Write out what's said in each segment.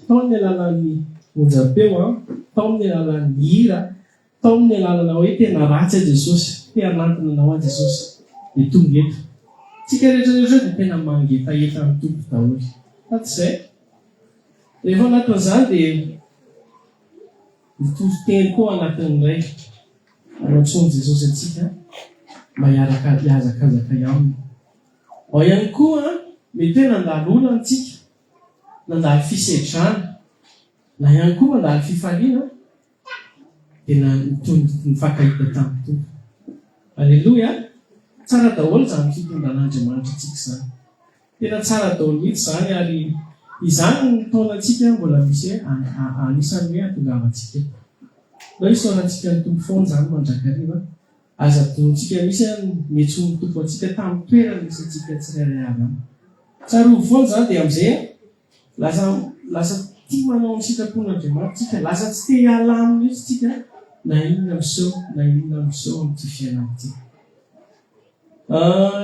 Tao amin'ny alalan'ny onjam-peo an, tao amin'ny alalan'ny hira, tao amin'ny alalana hoe tena ratsy aho Jesosy, te hanantona anao aho Jesosy, dia tonga eto. Tsika rehetra rehetra dia tena mangetaheta ny Tompo daholo. Fa tsy izay? Rehefa ao anatin'izany dia mitory teny koa ao anatin'ilay anantsoan'i Jesosy antsika mba hiaraka hihazakazaka aminy. Ao ihany koa mety hoe nandalo olana tsika, nandalo fisedrana, na ihany koa mandalo fifaliana dia nitohy nifankahita tamin'ny Tompo. Aleloia! Tsara daholo izany fitondran'Andriamanitra antsika izany. Tena tsara daholo mihitsy izany ary izany no mitaona antsika mbola misy anisan'ny hoe hahatongavantsika eto. Ndao hisaorantsika ny Tompo foana izany mandrakariva. Aza adinontsika mihitsy ny niantsoan'ny Tompo antsika tamin'ny toerana misy antsika tsirairay avy any. Tsarovy foana izany dia amin'izay lasa lasa tia manao ny sitrapon'Andriamanitra tsika, lasa tsy te hiala aminy mihitsy tsika na inona miseho na inona miseho amin'ity fiainana ity.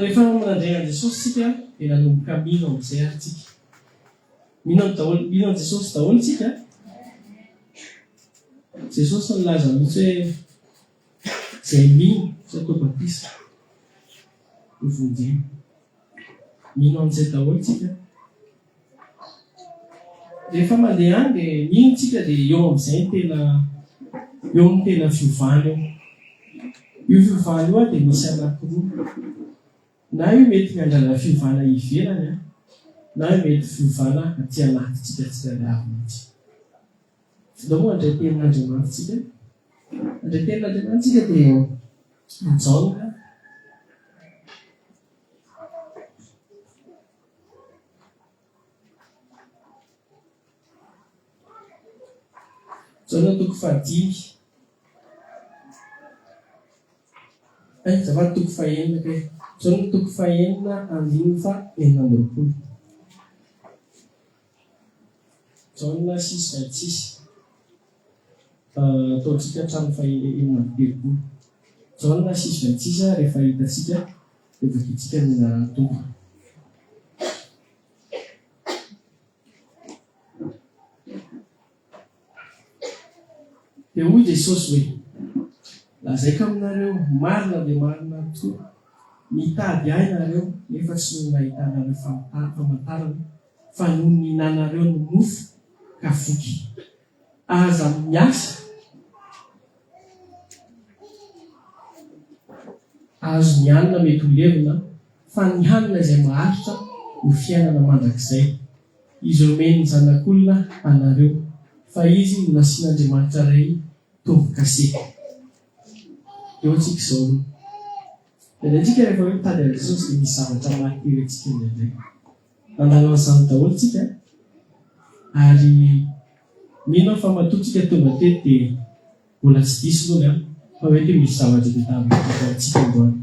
Rehefa nandray an'i Jesosy tsika dia nanomboka mino amin'izay ary tsika. Mino an'i daholo, mino an'i Jesosy daholo tsika. Jesosy nilaza mihitsy hoe izay mino sy atao batisa ho vonjena. Mino an'izay daholo tsika. Rehefa mandeha any dia mino tsika dia eo amin'izay ny tena eo ny tena fiovana eo. Io fiovana io dia misy anankiroa. Na io mety miandrandra fiovana ivelany an, na io mety fiovana aty anatintsika tsirairay avy mihitsy. Ndao moa handray tenin'Andriamanitra tsika. Handray tenin'Andriamanitra tsika dia Jaona Jaona toko fahadimy. Eh, azafady toko fahenina kay. Jaona toko fahenina andininy faha 26. Jaona 6 26. Ataontsika hatramin'ny faha 36. Jaona 6 26 rehefa hitantsika dia vakintsika ny anaran'ny Tompo. Dia hoy Jesosy hoe, Lazaiko aminareo marina dia marina tokoa, mitady Ahy nareo, nefa tsy noho ny nahitanareo famantarana, fa noho ny nihinanareo ny mofo ka voky. Aza miasa. Azo ny hanina mety ho levona, fa ny hanina izay maharitra ho fiainana mandrakizay, izay omen'ny Zanak'olona anareo, fa Izy no nasian'Andriamanitra Ray tombo-kase. Eo antsika izao aloha. Indraindray tsika rehefa hoe mitady an'i Jesosy dia misy zavatra mahatery antsika indraindray. Nandalo an'izany daholo tsika ary mino aho fa matoa tsika tonga teto dia mbola tsy diso aloha angamba fa mety hoe misy zavatra tadiavin'ny Tompo amintsika androany.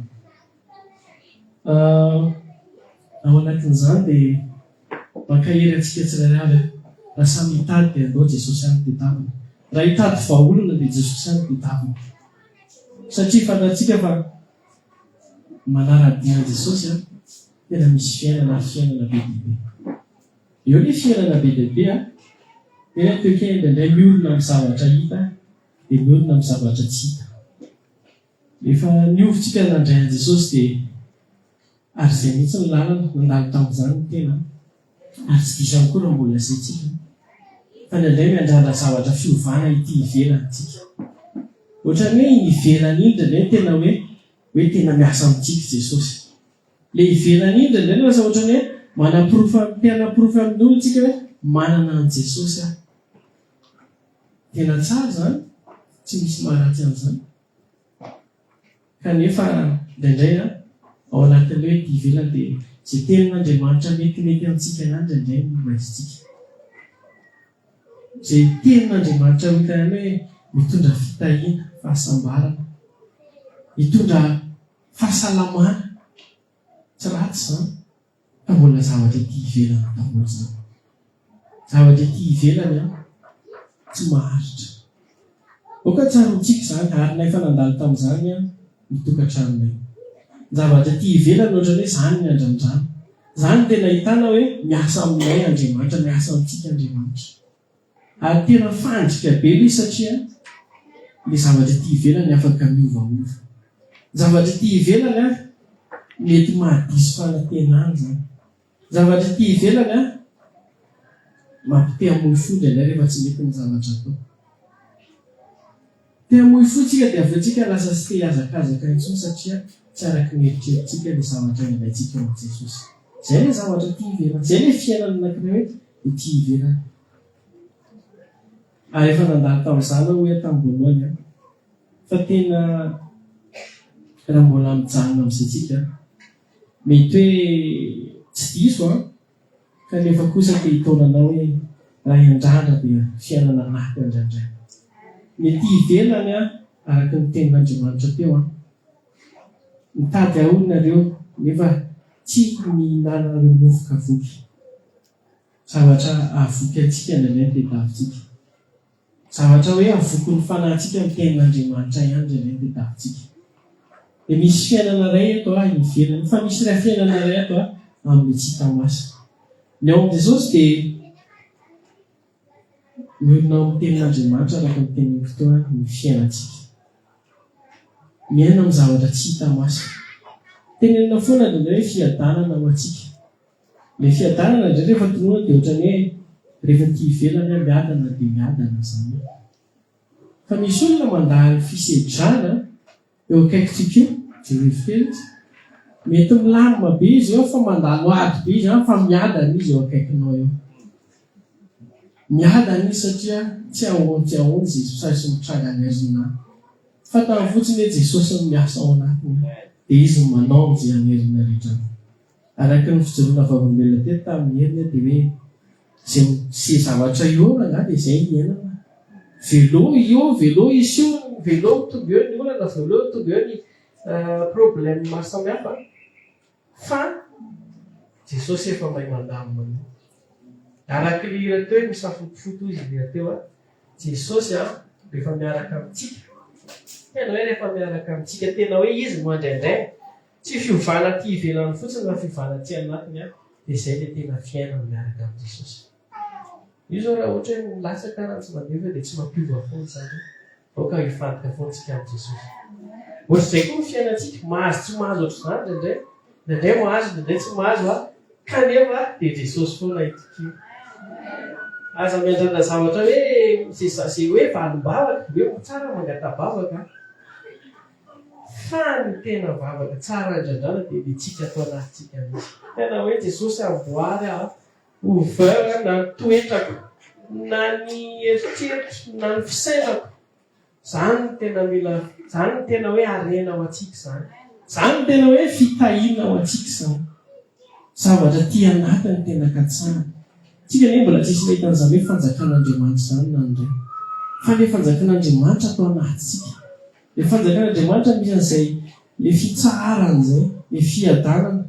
Ao anatin'izany dia mankahery antsika tsirairay avy aho. Raha samy hitady dia andao Jesosy ihany tedavina. Raha hitady vahaolana dia Jesosy ihany tedavina. Satria fantatsika fa manara-dia an'i Jesosy an, tena misy fiainana ary fiainana be dia be. Eo ilay fiainana be dia be an, tena toe-kaina indraindray miorina amin'ny zavatra hita dia miorina amin'ny zavatra tsy hita. Rehefa niova tsika nandray an'i Jesosy dia ary izay mihitsy ny lalana, nandalo tamin'izany ny tena ary tsy diso ihany koa raha mbola izay tsika. Fa indraindray miandrandra zavatra fiovana ety ivelany tsika. Ohatran'ny hoe iny ivelany iny indraindray no tena hoe hoe tena miasa amintsika Jesosy. Le ivelany iny indraindray no lasa ohatran'ny hoe manaporofo te hanaporofo amin'ny olona tsika hoe manana an'i Jesosy aho. Tena tsara izany, tsy misy maharatsy an'izany. Kanefa indraindray an, ao anatin'ny hoe ety ivelany dia izay tenin'Andriamanitra metimety amintsika ihany indraindray no raisintsika. Izay tenin'Andriamanitra ho hita ihany hoe mitondra fitahiana, fahasambarana, mitondra fahasalamana, tsy ratsy izany. Fa mbola zavatra ety ivelany daholo izany. Zavatra ety ivelany an, tsy maharitra. Aoka tsaroantsika izany, ary na efa nandalo tamin'izany an, ny tokantranonay. Ny zavatra ety ivelany ohatran'ny hoe izany ny andrandrana. Izany no tena ahitana hoe miasa aminay Andriamanitra, miasa amintsika Andriamanitra. Ary tena fandrika be ilay izy satria ilay zavatra ety ivelany afaka miovaova. Ny zavatra ety ivelany an, mety mahadiso fanantenana izany. Ny zavatra ety ivelany an, mampite hamoy fo indraindray rehefa tsy mety ny zavatra atao. Te hamoy fo tsika dia avy eo tsika lasa tsy te hihazakazaka intsony satria tsy araky ny eritreritsika ilay zavatra ilaintsika ao amin'i Jesosy. Izay ilay zavatra aty ivelany, izay ilay fiainana anankiray hoe ety ivelany. Ary efa nandalo tamin'izany aho hoe tamin'ny voalohany an, fa tena raha mbola mijanona amin'izay tsika, mety hoe tsy diso an, Kanefa kosa te hitaona anao hoe raha hiandrandra dia fiainana anaty andrandraina. Ny ety ivelany an, araka ny tenin'Andriamanitra teo an, mitady ahy nareo nefa tsy mihinanareo mofo ka voky. Zavatra hahavoky antsika indraindray ny tediavintsika. Zavatra hoe avokon'ny fanahintsika ny tenin'Andriamanitra ihany indraindray ny tadiavintsika. Dia misy fiainana iray eto a, ivelany, fa misy iray fiainana iray ato a, amin'ilay tsy hita maso. Ny ao amin'i Jesosy dia miorina ao amin'ny tenin'Andriamanitra araka ny teniko teo a, ny fiainantsika. Miaina amin'ny zavatra tsy hita maso. Tenenina foana indraindray hoe fiadanana ho antsika. Ilay fiadanana indray rehefa tononina dia ohatran'ny hoe rehefa aty ivelany aho miadana dia miadana izany hoe. Fa misy olona mandalo fisedrana eo akaikintsika eo, jerevo kely izy, mety milamina be izy eo fa mandalo ady be izy an, fa miadana izy eo akaikinao eo. Miadana izy satria tsy ahoan tsy ahoana izay sahy sy mitranga any aoriana any. Fantany fotsiny hoe Jesosy no miasa ao anatiny dia Izy no manao amin'izay any aoriana rehetra any. Araka ny fijoroana vavolombelona teto tamin'ny heriny dia hoe izay izay zavatra eo rangahy dia izay ny iainana. Velô io, velô izy io, velô tonga eo ny olana, velô tonga eo ny problème maro samihafa fa Jesosy efa mahay mandamina an'io. Araka ilay hira teo hoe misafotofoto hoy izy ilay hira teo a, Jesosy a rehefa miaraka amintsika, tena hoe rehefa miaraka amintsika, tena hoe Izy no andraindraina, Tsy fiovana aty ivelany fotsiny fa fiovana aty anatiny an, dia izay ilay tena fiainana miaraka amin'i Jesosy. Io izao raha ohatra hoe milatsaka na tsy mandeha fa dia tsy mampiova foana izany an. Aoka hifantoka foana tsika amin'i Jesosy. Ohatr'izay koa ny fiainantsika, mahazo tsy mahazo ohatr'izany indraindray, indraindray mahazo indraindray tsy mahazo an, kanefa dia Jesosy foana itokiana. Aza miandrandra zavatra hoe izay hoe valim-bavaka, hoe tsara mangata-bavaka an. Fa ny tena vavaka tsara andrandrana dia ny tsika ato anatintsika mihitsy. Tena hoe Jesosy amboary aho ho veur na ny toetrako, na ny eritreritro, na ny fisainako. Zany no tena mila, zany no tena hoe harena ho antsika izany. Zany no tena hoe fitahiana ho antsika izany. Zavatra aty anatiny no tena katsahina. Tsika anie mbola tsisy nahita an'izany hoe fanjakan'Andriamanitra izany na ny iray. Fa ilay fanjakan'Andriamanitra ato anatintsika. Ilay fanjakan'Andriamanitra misy an'izay ilay fitsaharana izay, ilay fiadanana.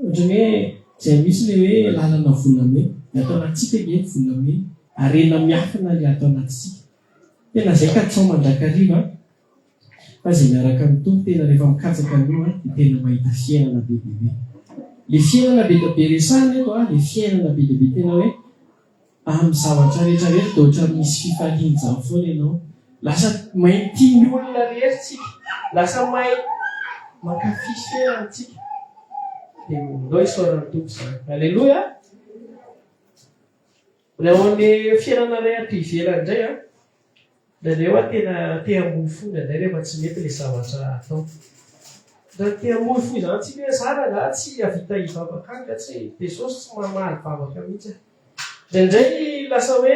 Ohatran'ny hoe izay mihitsy ilay hoe lalana volamena. Ny ato anatintsika ange ny volamena. Harena miafina ilay ato anatintsika. Tena izay katsao mandrakariva an. Fa izay miaraka amin'ny Tompo tena rehefa mikatsaka an'io an dia tena mahita fiainana be dia be. Ilay fiainana be dia be resahina eto an, ilay fiainana be dia be tena hoe amin'ny zavatra rehetra rehetra dia ohatran'ny misy fifaliana izany foana ianao. Lasa mahay mitia ny olona rehetra isika. Lasa mahay mankafy fiainana isika. Dia ndao isaorana ny Tompo izany. Aleloia! Ny ao amin'ny fiainana iray ato ivelany indray an, indraindray hoa tena te hamoy fo indraindray rehefa tsy mety ilay zavatra atao. Raha te hamoy fo izany tsika hoe za rangaha tsy hahavita hivavaka any ka tsy Jesosy tsy mamaly vavaka mihitsy aho. Indraindray lasa hoe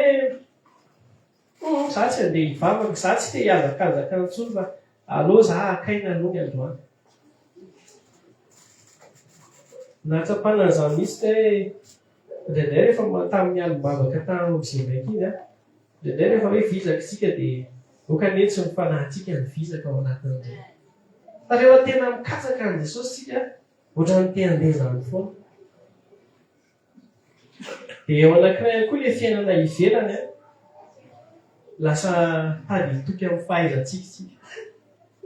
hum za tsy handeha hivavaka, za tsy te hihazakazaka intsony fa aleo za haka aina aloha ny androany. Nahatsapana an'izany mihitsy hoe Indraindray rehefa tamin'ny alim-bavaka tany amin'izay mainty iny an, indraindray rehefa hoe vizaka isika dia aoka anie tsy ny fanahintsika no vizaka ao anatin'ireny. Fa rehefa tena mikatsaka an'i Jesosy isika, ohatran'ny te handeha izany foana. Dia eo anankiray ihany koa ilay fiainana ivelany an, lasa tady hitoky amin'ny fahaizantsika isika.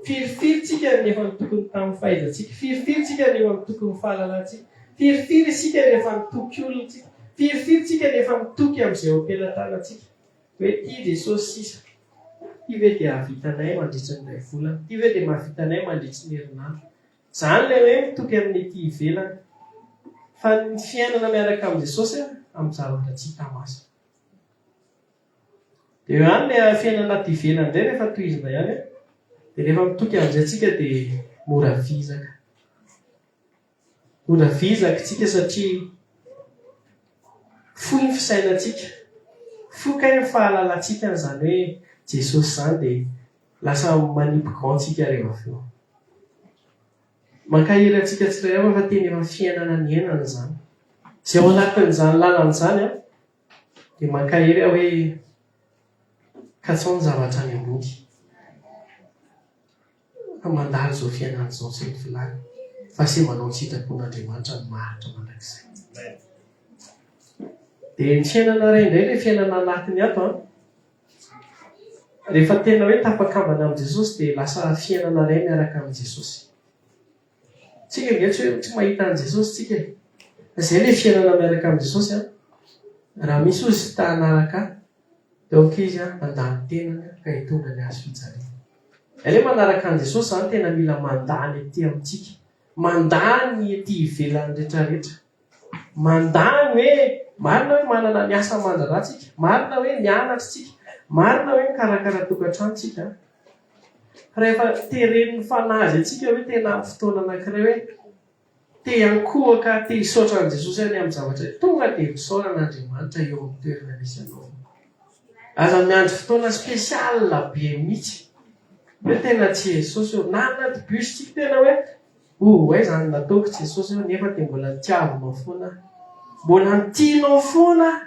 Firifiry tsika ny efa nitoky ny tamin'ny fahaizantsika? Firifiry tsika ny efa mitoky ny fahalalantsika? Firifiry isika ny efa mitoky olona tsika? Firifiry tsika ny efa mitoky amin'izay eo am-pelatanantsika? Hoe ity Jesosy sisa, ity ve dia hahavita anay mandritry ny iray volana, ity ve dia mahavita anay mandritry ny herinandro. Izany ilay hoe mitoky amin'ny ety ivelany. Fa ny fiainana miaraka amin'i Jesosy amin'ny zavatra tsy hita maso. Dia eo ihany ilay fiainana aty ivelany indray rehefa tohizina ihany an. Dia rehefa mitoky amin'izay tsika dia mora vizaka. Mora vizaka tsika satria fohy ny fisainantsika, fohy kay ny fahalalantsika an'izany hoe Jesosy izany dia lasa manipy gant tsika rehefa avy eo. Mankahery antsika tsirairay aho fa tena efa fiainana niainana izany. Izay ao anatin'izany lalana izany an, dia mankahery aho hoe katsao ny zavatra any ambony. Fa mandalo izao fiainana izao sy ny filàny, fa se manao ny sitrapon'Andriamanitra no maharitra mandrakizay. Dia ny fiainana iray indray ilay fiainana anatiny ato an. Rehefa tena hoe tapakambana amin'i Jesosy dia lasa fiainana iray miaraka amin'i Jesosy. Tsika ange tsy hoe tsy mahita an'i Jesosy tsika e. Fa izay ilay fiainana miaraka amin'i Jesosy an. Raha misy ozy ta hanaraka ahy, dia aoka izy handà ny tenany ka hitondra ny hazo fijaliana. Ilay manaraka an'i Jesosy izany tena mila mandà ny ety amintsika, mandà ny ety ivelany rehetrarehetra. Mandà ny hoe marina hoe manana ny asa aman-draharaha tsika, marina hoe mianatra tsika, marina hoe mikarakara tokantrano tsika. Fa rehefa teren'ny fanahy izay tsika hoe tena amin'ny fotoana anankiray hoe te hiankohoka, te hisaotra an'i Jesosy any amin'ny zavatra, tonga dia misaora an'Andriamanitra eo amin'ny toerana misy anao. Aza miandry fotoana spécial be mihitsy. Hoe tena tsy Jesosy eo. Na anaty bus tsika tena hoe oh aiza ny nataoko Jesosy eo nefa dia mbola nitiavinao foana aho. Mbola nitianao foana aho.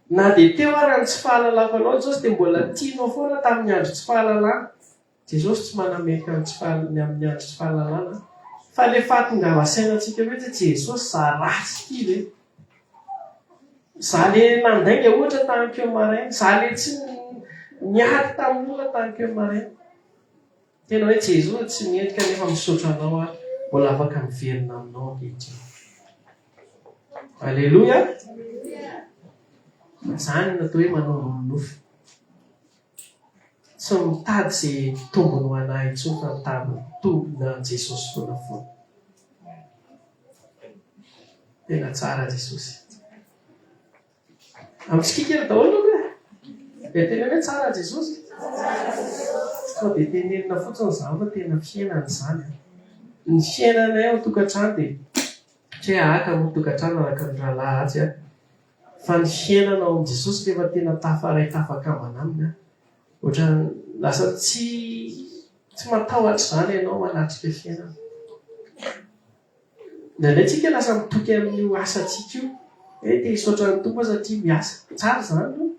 Na dia teo ara ny tsy fahalalako anao Jesosy dia mbola tianao foana tamin'ny andro tsy fahalalana. Jesosy tsy manameloka ny tsy ny amin'ny andro tsy fahalalana fa le fahatongava-sainantsika mihitsy hoe Jesosy za ratsy ity ve? Za le nandainga ohatra tankeo maraina, za le tsy niady tamin'olona tankeo maraina. Tena hoe Jesoa tsy mendrika nefa misaotra anao aho mbola afaka miverina aminao ankehitriny. Aleloia! Izany no atao hoe manoro ny nofy. Tsy mitady izay tombony ho an'ahy intsony fa mitady ny tombony an'i Jesosy foana foana. Tena tsara Jesosy. Amintsika kely daholo aloha e. Dia teneno hoe tsara Jesosy. Sao dia tenenina fotsiny izany fa tena fiainana izany. Ny fiainanay ao an-tokantrano dia tsy hoe haka moa tokantrano araka ny rahalahy atsy an. Fa ny fiainana ao amin'i Jesosy rehefa tena tafaray tafakambana aminy an, ohatran'ny lasa tsy tsy matahotra izany ianao manatrika fiainana. Indraindray tsika lasa mitoky amin'io asantsika io, hoe te hisaotra ny Tompo aho satria miasa. Tsara izany aloha.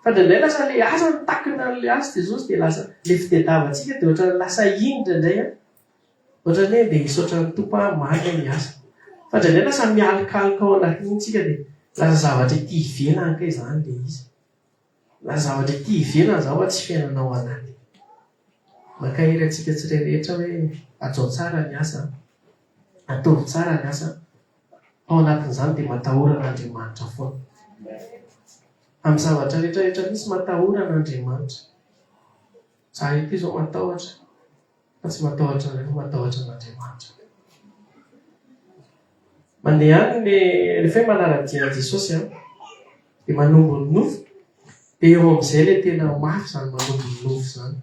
Fa indraindray lasa ilay asa no takona an'ilay asa Jesosy dia lasa ilay fitadiavantsika dia ohatran'ny lasa iny indraindray an. Ohatran'ny hoe dia hisaotra ny Tompo aho marina miasa. Fa indraindray lasa mialokaloka ao anatin'iny tsika dia lasa zavatra ety ivelany kay izany ilay izy. Lasa zavatra ety ivelany izany fa tsy fiainana ao anaty. Mankahery antsika tsirairay rehetra hoe hajao tsara ny asa, ataovy tsara ny asa, fa ao anatin'izany dia matahora an'Andriamanitra foana. Amin'ny zavatra rehetra rehetra misy matahora an'Andriamanitra. Za ity izao matahotra fa tsy matahotra anareo fa matahotra an'Andriamanitra. Mandeha any le rehefa hoe manara-dia an'i Jesosy an, dia manombo ny nofo, dia eo amin'izay le tena mafy izany manombo ny nofo izany.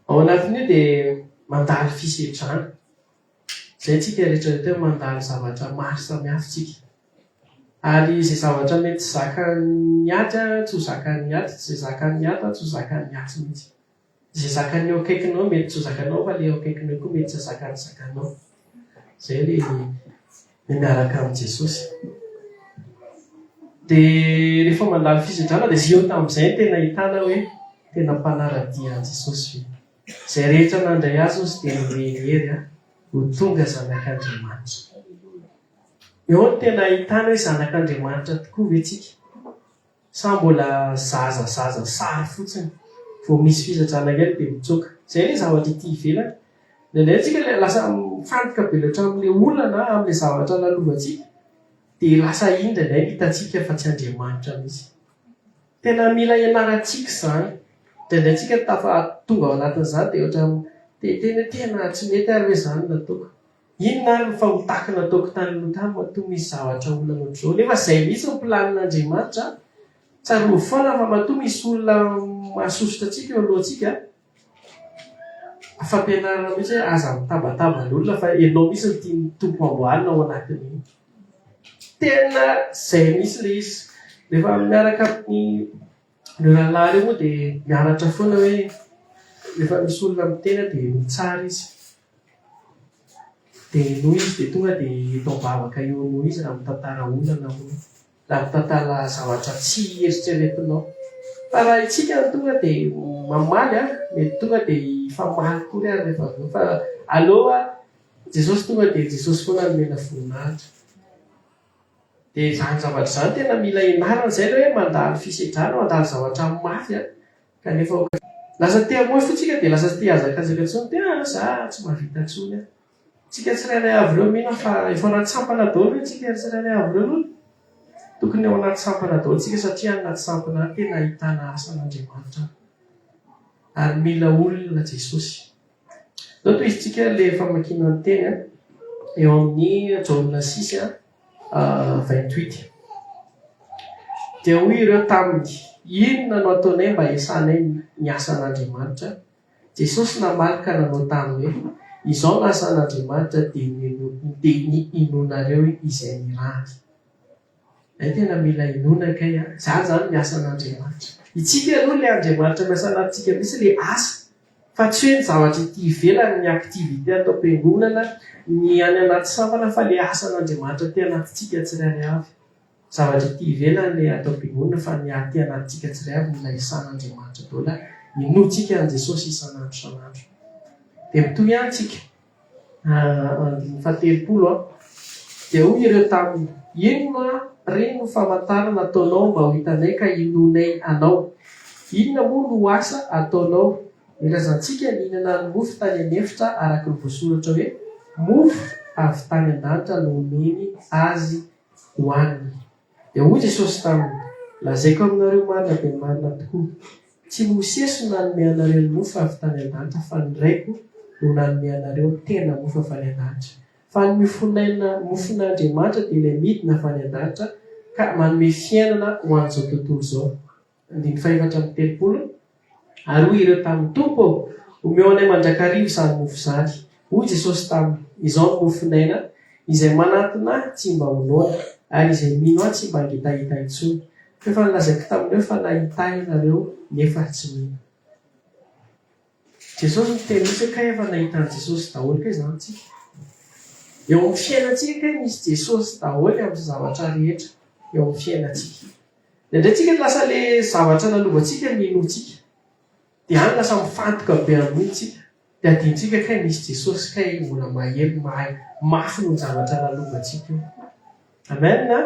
Ao anatin'io dia mandalo fisedrana. Izay tsika rehetra rehetra hoe mandalo zavatra maro samihafa tsika. Ary izay zavatra mety tsy zakan'ny atsy tsy ho zakan'ny atsy, izay zakan'ny ato tsy ho zakan'ny atsy mihitsy. Izay zakan'ny eo akaikinao mety tsy ho zakanao fa ilay eo akaikinao koa mety tsy hahazaka ny zakanao. Izay ilay ny miaraka amin'i Jesosy. Dia rehefa mandalo fisedrana dia eo tamin'izay no tena ahitana hoe tena mpanara-dia an'i Jesosy ve. Izay rehetra nandray azy hozy dia nomeny hery ho tonga zanak'Andriamanitra. Eo no tena ahitana hoe zanak'Andriamanitra tokoa ve tsika sa mbola zaza zaza sary fotsiny vao misy fisedrana kely dia mitsoaka. Izay ilay zavatra ety ivelany. Indraindray tsika ilay lasa mifantoka be loatra amin'ilay olana, amin'ilay zavatra lalovantsika dia lasa iny indraindray no hitantsika fa tsy Andriamanitra mihitsy. Tena mila ianarantsika izany. Indraindray tsika tafa tonga ao anatin'izany dia ohatran'ny te hiteny hoe tena tsy mety ary ve izany no nataoko. Inona ary ny fahotako nataoko tany aloha tany matoa misy zavatra olana ohatr'izao. Nefa izay mihitsy ny planin'Andriamanitra. Tsarovy foana fa matoa misy olona mahasosotra antsika eo alohantsika, fampianarana mihitsy hoe aza mitabataba ny olona fa ianao mihitsy no tian'ny Tompo amboarina ao anatin'iny. Tena izay mihitsy ilay izy. Rehefa miaraka amin'ny ireo rahalahy ireo moa dia mianatra foana hoe rehefa misy olona miteny dia mitsara izy. Dia henoy izy dia tonga dia eto am-bavaka eo noho izy raha mitantara olana hono. Raha mitantara zavatra tsy eritreretinao. Fa raha isika no tonga dia mamaly an, mety tonga dia hifamaly koa ary rehefa avy eo. Fa aleo Jesosy tonga dia Jesosy foana no omena voninahitra. Dia izany zavatra izany tena mila ianarana. Izay ilay hoe mandalo fisedrana, mandalo zavatra mafy an, kanefa aoka. Lasa te hamoy fo tsika dia lasa tsy te hihazakazaka intsony, dia ah za tsy mahavita intsony aho. Tsika tsirairay avy ireo mino aho fa efa anaty sampana daholo ve tsika tsirairay avy ireo aloha? Tokony ao anaty sampana daholo tsika satria any anaty sampana any tena ahitana asan'Andriamanitra any. Ary mila olona Jesosy. Zao tohizintsika le famakiana ny teny an, eo amin'ny Jaona six 28. Dia hoy ireo taminy, Inona no ataonay mba hiasanay ny asan'Andriamanitra? Jesosy namaly ka nanao taminy hoe, Izao no asan'Andriamanitra, dia dia ny hinoanareo izay nirahany. Zay tena mila inoana kay an! Zany zany ny asan'Andriamanitra. Itsika aloha le Andriamanitra miasa anatintsika mihitsy le asa fa tsy hoe ny zavatra ety ivelany, ny activité ato am-piangonana, ny any anaty sampana fa le asan'Andriamanitra aty anatintsika tsirairay avy. Zavatra ety ivelany le ato am-piangonana fa ny aty anatintsika tsirairay avy mila iasan'Andriamanitra daholo an! Inoantsika an'i Jesosy isan'andro isan'andro. Dia mitohy ihany tsika. Andininy fahatelopolo, Dia hoy ireo taminy, Inona re no famantarana ataonao mba ho hitanay ka hinoanay anao? Inona moa no asa ataonao? Ny razantsika nihinana ny mofo tany an'efitra araka ny voasoratra hoe, Mofo avy tany an-danitra no nomeny azy hohaniny. Dia hoy Jesosy taminy, Lazaiko aminareo marina dia marina tokoa, tsy Mosesy no nanome anareo ny mofo avy tany an-danitra, fa ny Raiko no nanome anareo ny tena mofo avy any an-danitra. Fa ny mofonaina, mofon'Andriamanitra dia ilay midina avy any an-danitra ka manome fiainana ho an'izao tontolo izao. Andininy fahefatra amby telopolo, Ary hoy ireo taminy, Tompo ô, omeo anay mandrakariva izany mofo izany. Hoy Jesosy taminy, Izao no mofon'aina, izay manatona Ahy tsy mba ho noana, ary izay mino Ahy tsy mba hangetaheta intsony. Fa efa nolazaiko taminareo fa nahita Ahy ianareo, nefa tsy mino. Jesosy niteny mihitsy hoe kay efa nahita an'i Jesosy daholo kay izany tsika. Eo amin'ny fiainantsika kay misy Jesosy daholo amin'ny zavatra rehetra eo amin'ny fiainantsika. Indraindray tsika lasa le zavatra lalovantsika ny inoantsika. Dia any lasa mifantoka be amin'iny tsika. Dia adinontsika kay misy Jesosy kay mbola mahery mahay mafy noho ny zavatra lalovantsika io. Amen a!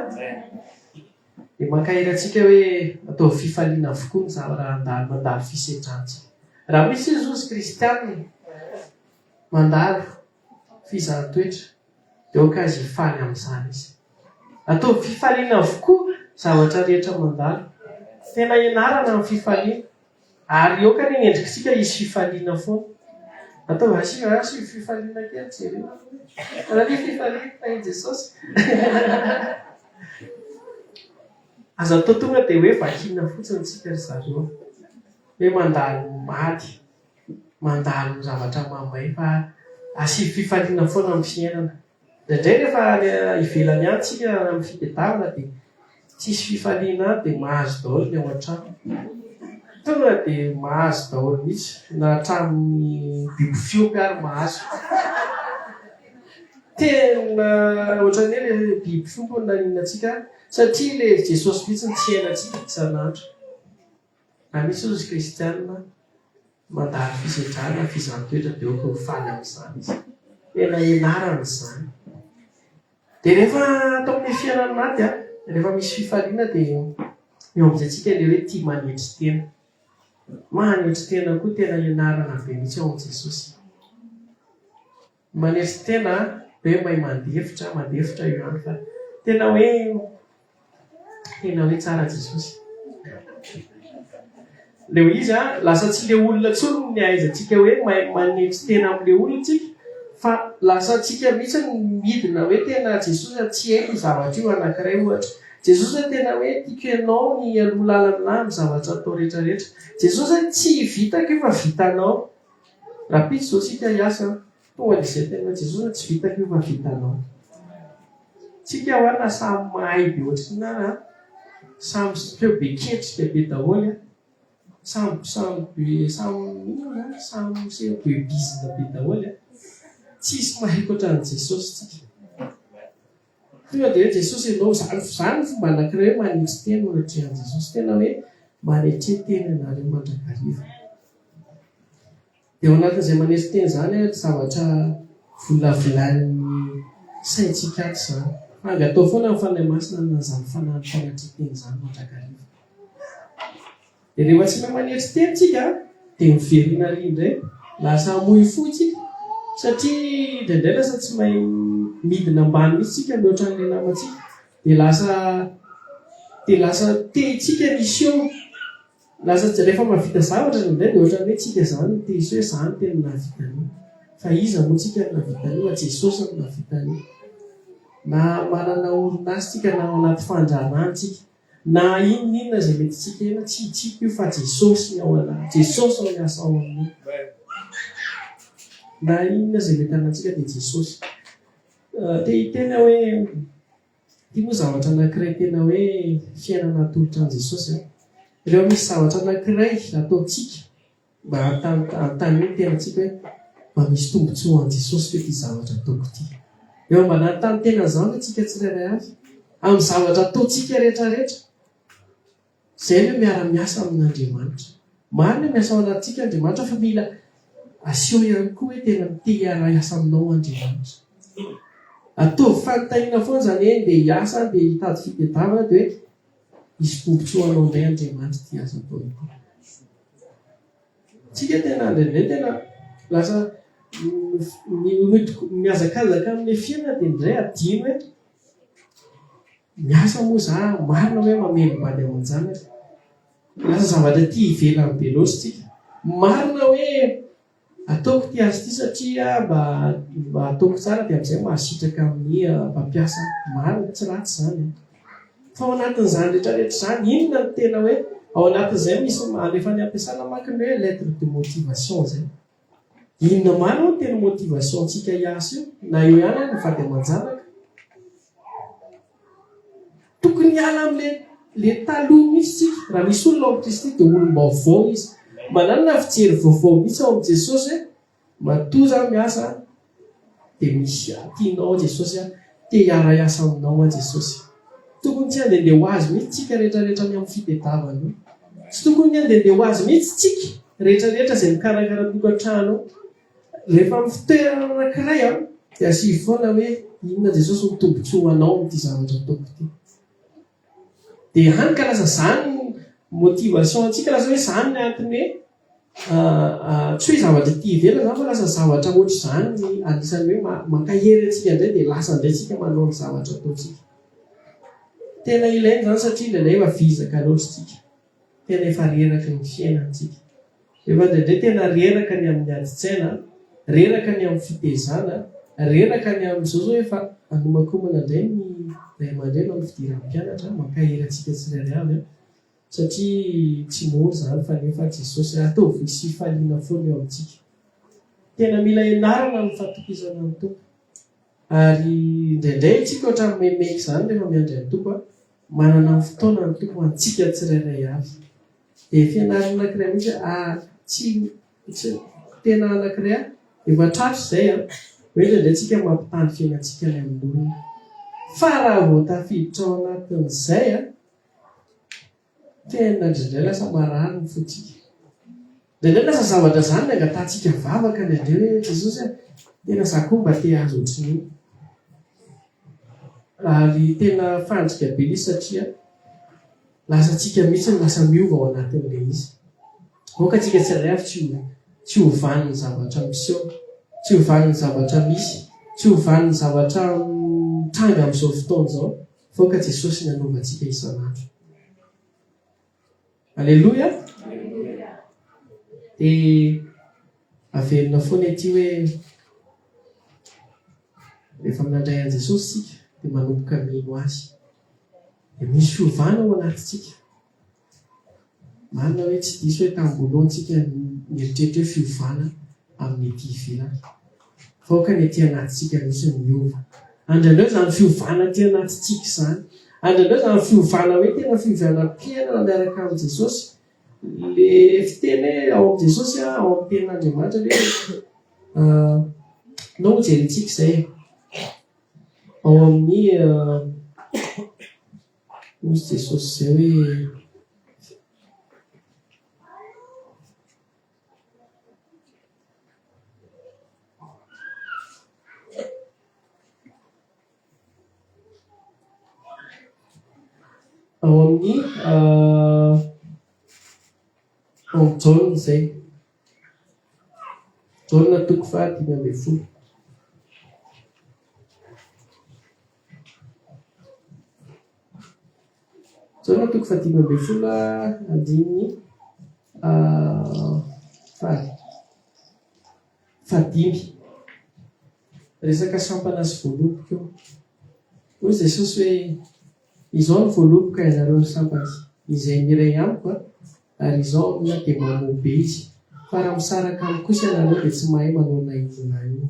Dia mankahery antsika hoe ataovy fifaliana avokoa ny zavatra handalo mandalo fisedrantsika. Raha misy izy ozy kristianina mandalo fizahan-toetra dia aoka azy hifaly amin'izany izy. Ataovy fifaliana avokoa zavatra rehetra mandalo. Tena ianarana ny fifaliana. Ary aoka anie ny endrikitsika hisy fifaliana foana. Ataovy asio asio fifaliana kely jereo aloha. Raha ny fifaliana tahin'i Jesosy. Aza atao tonga dia hoe vakiana fotsiny tsika ry zareo. Hoe mandalo maty. Mandalo zavatra mamay fa asio fifaliana foana amin'ny fiainana. Indraindray rehefa any ivelany any tsika amin'ny fitedavana dia tsisy fifaliana any dia mahazo daholo ny ao an-trano. Tonga dia mahazo daholo mihitsy na hatramin'ny biby fiompy ary mahazo. Tena ohatran'ny hoe ilay biby fiompy no naninona antsika satria ilay Jesosy mihitsy no tsy iainantsika isan'andro. Raha misy ozy kristiana mandalo fisedrana, fizahan-toetra dia aoka ho faly amin'izany izy. Tena ianarana izany. Dia rehefa ato amin'ny fiainan'ny maty, rehefa misy fifaliana dia eo amin'izay tsika ilay hoe tia manetry tena. Manetry tena koa tena ianarana be mihitsy ao amin'i Jesosy. Manetry tena hoe mahay mandefitra, mandefitra io ihany fa tena hoe tena hoe tsara Jesosy. Le izy a, lasa tsy le olona intsony ny ahaizantsika hoe mahay manetry tena amin'le olona tsika fa lasa antsika mihitsy no midina hoe tena Jesosy a tsy haiko io zavatra io anankiray ohatra. Jesosy a tena hoe tiako ianao ny hialoha lalana ahy amin'ny zavatra atao rehetra rehetra. Jesosy a tsy vitako io fa vitanao. Rahampitso izao tsika hiasa an, tonga dia izay tena hoe Jesosy a tsy vitako io fa vitanao. Tsika hoa na samy mahay be ohatrinona ara an, samy feo be ketrika be daholo an, samy samy be samy inona moa izany, samy miseho be bizina be daholo an, tsisy mahay ankoatran'i Jesosy tsika. Tonga dia hoe Jesosy ianao, izany izany ny fomba anankiray hoe manetry tena eo anatrehan'i Jesosy, tena hoe manetre tena ianareo mandrakariva. Dia ao anatin'izay manetry tena izany ary zavatra volavolain'ny saintsika ato izany. Fa angatao foana ny Fanahy Masina hanana izany fanahin'ny fanetren-tena izany mandrakariva. Dia rehefa tsy mahay manetry tena tsika dia miverina ary indray, lasa hamoy fo isika satria indraindray lasa tsy mahay midina ambany mihitsy tsika mihoatra an'ilay namantsika. Dia lasa dia lasa te tsika ny hiseho. Lasa tsy rehefa mahavita zavatra indraindray dia ohatran'ny hoe tsika izany no te hiseho hoe za no tena nahavita an'io. Fa iza moa tsika no nahavita an'io fa Jesosy no nahavita an'io. Na manana orinasa tsika na ao anaty fandraharahana tsika na inona inona izay mety tsika ela tsy tsika io fa Jesosy ny ao anaty. Jesosy no miasa ao amin'io. Na inona izay mety anantsika dia Jesosy. Te hiteny aho hoe Ity moa zavatra anankiray tena hoe fiainana atolotra an'i Jesosy an. Rehefa misy zavatra anankiray ataontsika, mba hanontany ny tenantsika hoe mba misy tombontsoa ho an'i Jesosy ve ity zavatra ataoko ity? Rehefa mba nanontany tena an'izany ve tsika tsirairay avy? Amin'ny zavatra ataontsika rehetra rehetra. Izay no miara-miasa amin'Andriamanitra. Marina hoe miasa ao anatintsika Andriamanitra fa mila aseho ihany koa hoe tena te hiara-hiasa aminao Andriamanitra. Ataovy fanontaniana foana izany hoe ndeha hiasa aho, ndeha hitady fitadiavana dia hoe hisy tombontsoa anao indray Andriamanitra ity asa atao ity. Tsika tena indraindray tena lasa mihazakazaka amin'ilay fiainana dia indray adino hoe Miasa moa za, marina hoe mamelom-bady aman-janaka. Lasa zavatra aty ivelany be loatra tsika. Marina hoe ataoko ity asa ity satria mba mba ataoko tsara dia amin'izay mahasitraka amin'ny mpampiasa. Marina, tsy ratsy izany an. Fa ao anatin'izany rehetra rehetra izany, inona no tena hoe ao anatin'izay misy alefa any am-piasana manko ny hoe lettre de motivation izay. Inona marina no tena motivation-tsika hiasa io? Na eo ihany ary ny vady aman-janaka. Tokony hiala amin'ilay le taloha mihitsy tsika. Raha misy olona ao amin'i Kristy dia olom-baovao izy. Manana fijery vaovao mihitsy ao amin'i Jesosy hoe matoa za miasa dia misy tianao aho Jesosy a, te hiara-hiasa aminao aho Jesosy. Tokony tsy handehandeha ho azy mihitsy tsika rehetrarehetra ny amin'ny fitedavana io. Tsy tokony handehandeha ho azy mihitsy tsika rehetrarehetra izay mikarakara tokantrano ao. Rehefa amin'ny fitoerana anankiray an, dia asio foana hoe inona Jesosy no tombontsoa ho anao amin'ity zavatra ataoko ity. Dia hany ka lasa izany ny motivation antsika, lasa hoe izany ny antony hoe tsy hoe zavatra ety ivelany izany fa lasa zavatra ohatr'izany ny anisan'ny hoe mankahery antsika indray dia lasa indray tsika manao ny zavatra ataontsika. Tena ilaina izany satria indraindray efa vizaka loatra tsika. Tena efa reraky ny fiainana tsika. Efa indraindray tena reraka ny amin'ny adin-tsaina, reraka ny amin'ny fitezana, reraka ny amin'izao zao efa hanomankomana indray ny ray aman-dreny amin'ny fidiran'ny mpianatra, mankahery antsika tsirairay avy an, satria tsy mora izany fa nefa Jesosy ataovy misy fifaliana foana eo amintsika. Tena mila ianarana ny fatokisana ny Tompo. Ary indraindray isika ohatran'ny maimaika izany rehefa miandry an'ny Tompo an, manana ny fotoana ny Tompo ho antsika tsirairay avy. Dia fianarana anankiray mihitsy ah, tsy tsy tena anankiray ah, efa tratra izay an, hoe indraindray tsika mampitaha ny fiainantsika any amin'olona. Fa raha vao tafiditra ao anatin'izay an, Tena indraindray lasa marary ny fontsika. Indraindray lasa zavatra izany ny angatahantsika vavaka indraindray hoe Jesosy a, tena za koa mba te hahazo ohatran'io. Ary tena fandrika be ilay izy satria lasa tsika mihitsy no lasa miova ao anatin'ilay izy. Aoka tsika tsirairay avy tsy ho tsy ho vanin'ny zavatra miseho, tsy ho vanin'ny zavatra misy, tsy ho vanin'ny zavatra mitranga amin'izao fotoana izao. Fa Jesosy ny hanova antsika isan'andro. Aleloia! Dia averina foana ity hoe rehefa nandray an'i Jesosy isika dia manomboka mino Azy. Dia misy fiovana ao anatintsika. Marina hoe tsy diso hoe tamin'ny voalohany tsika nieritreritra hoe fiovana amin'ny ety ivelany. Fa aoka ny aty anatintsika mihitsy no miova. Andrandreo izany fiovana aty anatintsika izany. Andrandreo izany fiovana hoe tena fiovanam-piainana miaraka amin'i Jesosy. Le fiteny hoe ao amin'i Jesosy, ao amin'ny tenin'Andriamanitra le hoe Ndao hojerentsika izay e. Ao amin'ny Hoy Jesosy izay hoe, Ao amin'ny ao amin'ny Jaona izay. Jaona toko faha 15. Jaona toko faha 15 andininy fahadimy. Resaka sampana sy voaloboka io. Hoy Jesosy hoe, Izao no voaloboka ianareo ry sampany, izay miray amiko ary izao amina dia mamoa be izy, fa raha misaraka amiko kosa ianareo dia tsy mahay manao na inona na inona.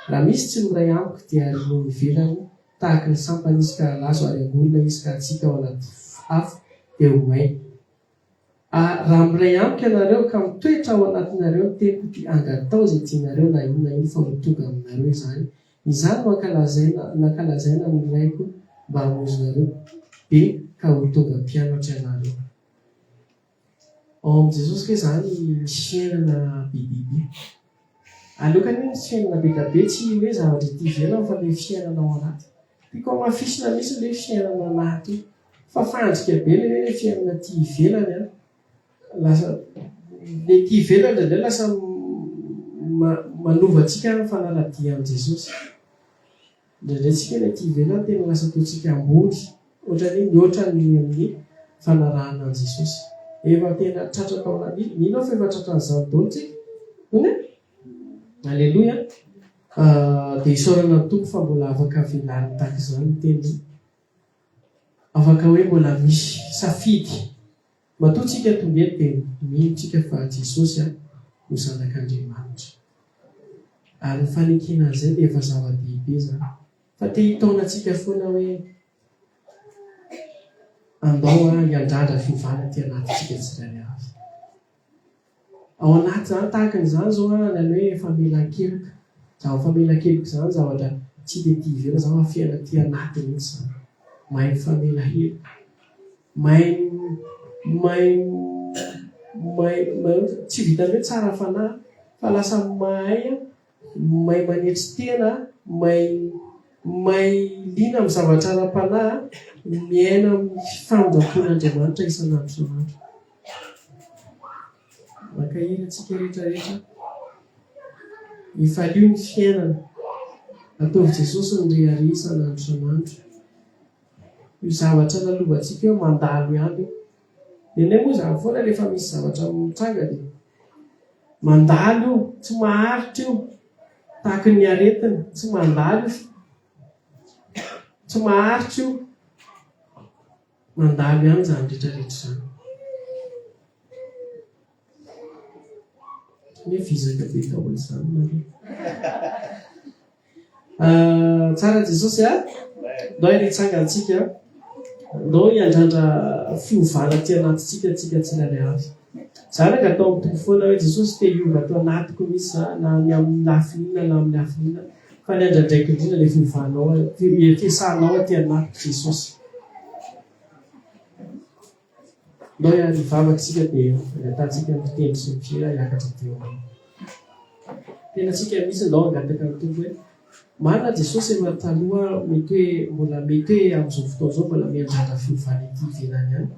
Raha misy tsy miray amiko dia ariana eo ivelany tahaky ny sampana izy ka halazo ary angolina izy ka hatsipy ao anaty afo dia ho maina. A Raha miray amiko ianareo ka mitoetra ao anatinareo ny teniko dia angatao izay tianareo na inona na inona fa ho tonga aminareo izany. Izany no ankalazaina nankalazaina ny Raiko mba hamonjinareo be ka ho tonga mpianatra ianareo. Ao amin'i Jesosy ve izany misy fiainana be dia be? Aleoko anie misy fiainana be dia be tsy hoe zavatra ety ivelany fa ilay fiainana ao anaty. Tiako hamafisina mihitsy ilay hoe fiainana anaty io. Fa fandrika be ilay hoe fiainana aty ivelany an. Lasa ilay ety ivelany indraindray lasa manova antsika ny fanaradia an'i Jesosy. Indraindray tsika ilay aty ivelany tena lasa ataontsika ambony, ohatran'ny hoe mihoatra ny amin'ny fanarahana an'i Jesosy. Efa tena tratra tao anaty, mino aho fa efa tratran'izany daholo tsika. Hono e? Aleloia. Dia isaorana ny Tompo fa mbola afaka velariny tahaka izany ny teniny. Afaka hoe mbola misy safidy. Matoa tsika tonga eto dia mino tsika fa Jesosy no Zanak'Andriamanitra. Ary ny fanekena an'izay dia efa zava-dehibe izany. Fa te hitaona antsika foana hoe andao hiandrandra fiovana aty anatintsika tsirairay avy. Ao anaty izany tahaka an'izany izao an, ny hoe famelan-keloka. Izany famelan-keloka izany zavatra tsy hita ety ivelany izany fa fiainana aty anaty mihitsy izany. Mahay mifamela heloka. Mahay mahay mahay mahay tsy vitan'ny hoe tsara fanahy fa lasa mahay mahay manetry tena, mahay mahay liana amin'ny zavatra ara-panahy, miaina amin'ny famindram-pon'Andriamanitra isan'andro isan'andro. Mankahery antsika rehetra rehetra. Ifalio ny fiainana. Ataovy Jesosy ny rehareha isan'andro isan'andro. Io zavatra lalovantsika io mandalo ihany io. Nenay moa izany foana rehefa misy zavatra mitranga dia mandalo io, tsy maharitra io. Tahaky ny aretina, tsy mandalo io. Tsy maharitra io. Mandalo ihany izany rehetra rehetra izany. Hoe vizaka be daholo izany nareo. Ah, tsara Jesosy a. Ndao ary hitsangantsika. Ndao hiandrandra fiovana aty anatintsika antsika tsirairay avy. Za ranga atao amin'ny Tompo foana hoe Jesosy te hiova ato anatiko mihitsy za na ny amin'ny lafiny inona na amin'ny lafiny inona fa ny andrandraiko indrindra ilay fiovanao, fiasanao aty anatiko Jesosy. Ndao hiary hivavaka isika dia angatahantsika ny mpitendry sy ny mpihira hiakatra aty aoriana. Tena tsika mihitsy ndao hangataka ny Tompo hoe marina Jesosy efa taloha mety hoe mbola mety hoe amin'izao fotoana izao mbola miandrandra fiovana ety ivelany ihany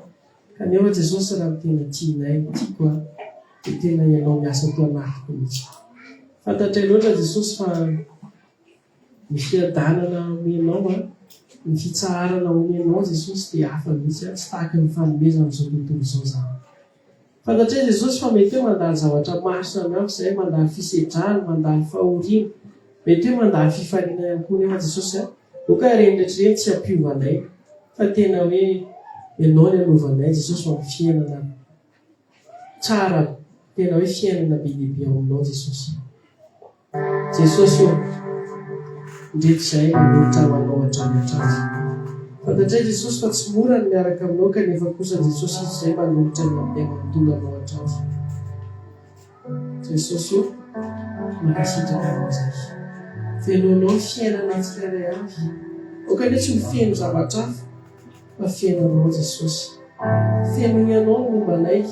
kanefa Jesosy raha ny tena tianay tiako a dia tena ianao miasa ato anatiko mihitsy. Fantatray loatra Jesosy fa Ny fiadanana omenao an, ny fitsaharana omenao Jesosy dia hafa mihitsy an, tsy tahaka ny fanomezana izao tontolo izao izany. Fantatray Jesosy fa mety hoe mandalo zavatra maro samihafa izahay, mandalo fisedrana, mandalo fahoriana, mety hoe mandalo fifaliana ihany koa nefa Jesosy a, aoka ireny rehetra ireny tsy hampiova anay fa tena hoe Ianao ny hanova anay Jesosy ho amin'ny fiainana tsara, tena hoe fiainana be dia be ao aminao Jesosy. Jesosy ô, ndreto izahay manolotra ho Anao hatrany hatrany. Fantatray Jesosy fa tsy mora ny miaraka Aminao kanefa kosa Jesosy izy izay manolotra ny aminay manontolo Anao hatrany. Jesosy ô, mankasitraka Anao izahay. Fenoinao ny fiainanay tsirairay avy. Aoka anie tsy ho feno zavatra hafa. Fa feno Anao Jesosy. Fenoy Anao ny momba anay.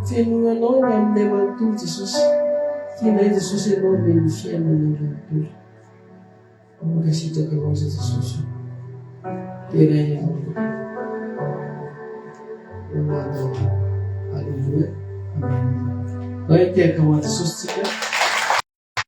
Fenoy Anao ny aminay manontolo Jesosy. Tianay Jesosy Ianao omeny ny fiainanay manontolo. Mankasitraka Anao izay Jesosy o. Deraina Ianao Tompo. Aleloia. Amen. Ndao hitehaka ho an'i Jesosy tsika.